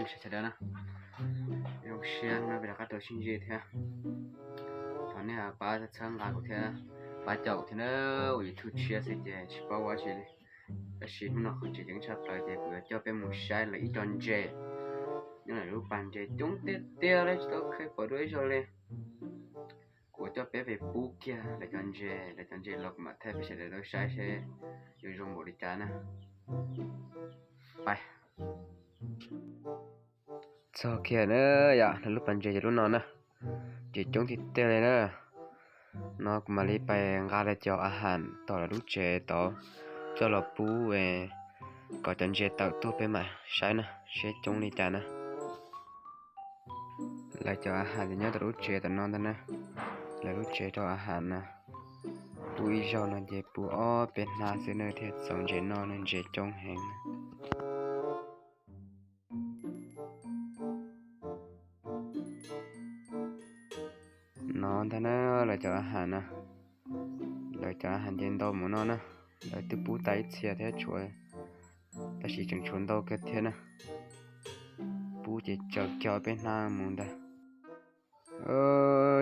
Sawv daws na, zoo siab no peb rov qab tau sib ntsib thiab. Thov nej pab txhawb nqa kuv thiab, pab caum kuv thiab na. Ua YouTube tshiab xwb ces tsis paub ua dab tsi li. Tab sis hnub no qhov tseem ceeb tshaj plaws ces kuv yuav coj peb mus saib lawv ib co ntses. Nyob lawv lub pas ntses coob tiag tiag li, tsis tau qhib pom dua ib zaug li. Kuv yuav coj peb pem pub kiag lawv cov ntses, lawv cov ntses los kuv mam thaij peb sawv daws tau saib seb yuav zoo npaum li cas na. Pais. Txog kiag na yom, lawv lub pas ntses ces lub no na, ntses coob tiag tiag li na. No kuv mam li pais nqa lawv cov a has tom lawv lub tsev tod coj los pub kom cov ntses tawm tuaj peb mam saib na, seb coob li cas na. Lawv cov a has ces nyob tom lub tsev tom no ntag na. Lawv lub tsev rau a has na, pub ib zaug no ces pub ob peb hnab xwb na thiaj txaus ntses noj na, ntses coob heev na. No ntag na, lawv cov a has na, lawv cov a has nce ntau mus no na, lawv twb pub tag ib txhia thiab tshuav, tab sis tseem tshuav ntau kawg thiab na. Pub ces tsaws kiag ob peb hnab mus ntag.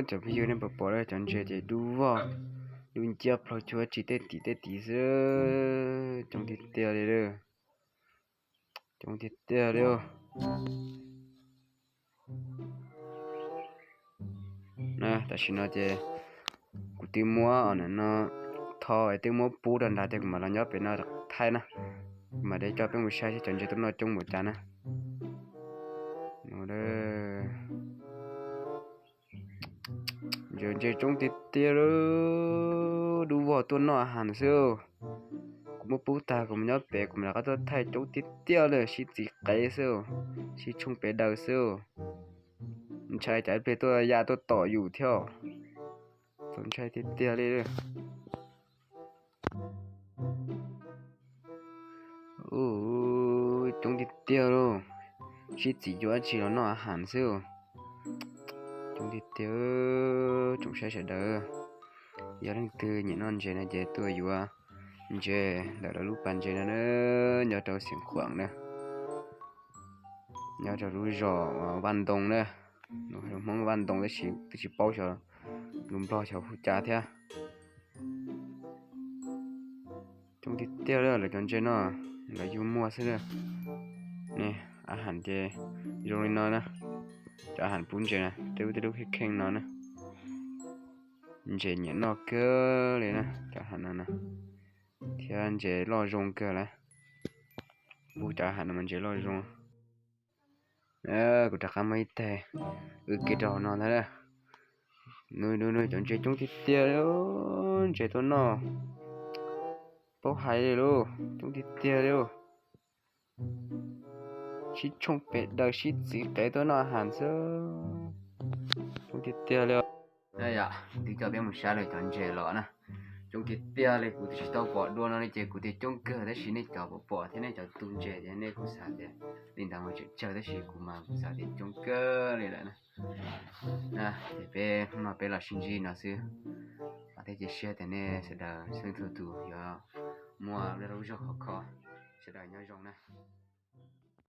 Cov phooj ywg, nej puas pom cov ntses ces dub vog, dub nciab plaws cuag tsis tej tim tej tim xwb, coob tiag tiag li. Coob tiag tiag li. Na, tam sim no ces kuv twb muab no tho es twb muab pub rau nrad ces kuv mam los nyob pem no thaij na. Kuv mam li coj peb mus saib seb cov ntses tuaj noj coob npaum cas na. Ntses, ntses coob tiag tiag li, dub vog tuaj noj a has xwb. Kuv muab pub tag kuv mus nyob pem kuv mam rov qab tuaj thaij, coob tiag tiag li, sib txiv qev xwb, sib tshooj pes daws xwb. Ntshai cas ib pliag tuaj ya tuaj tom yus thiab. Txaus ntshai tiag tiag li. Coob tiag tiag lauj, sib txiv yuav dab tsi los noj a has xwb. Coob tiag tiag, tsoom saib sawv daws, yog leej twg nyiam noj ntses no ces tuaj yuav ntses ntawm lawv lub pas ntses no na, nyob rau Xeev Khuam na, nyob rau lub zos Vaj Ntoo na. Hmoob Vaj Ntoo tab sis twb tsis paub xyov lus Nplog xyov hu cas thiab. Coob tiag tiag li lawv cov ntses no, lawv yug muag xwb na. Ne, a has ces zoo li no na, cov a has pub ntses na, tej lub tej lub kheej kheej no na. Ntses nyiam noj kawg li na cov a has no na, thiab ntses loj zoo kawg lawm. Pub cov a has no mas ntses loj zoo. Kuv rov qab muab ib teg wb kev rau hauv no ntag. Nws, nws, nws cov ntses coob tiag tiag li, ntses tuaj noj, paub hais li lauj, coob tiag tiag li. Sib tshooj pes daws sib txiv qev tuaj noj a has xwb, coob tiag tiag li. Yom, twb coj peb mus saib lawv cov ntses los na, coob tiag tiag li, kuv twb tsis tau pom dua no li ces kuv tias coob kawg, tab sis nej cov pom pom thiab nej cov tu ntses ces nej kuj xav tias li ntawd mas tseem tsawg, tab sis kuv mas kuv xav tias coob kawg li lawm na. Ces peb hnub no peb los sib ntsib no xwb, vam thiab cia siab tias nej sawv daws xeeb txhua tus yuav muaj lub zog khov kho, sawv daws nyob zoo na.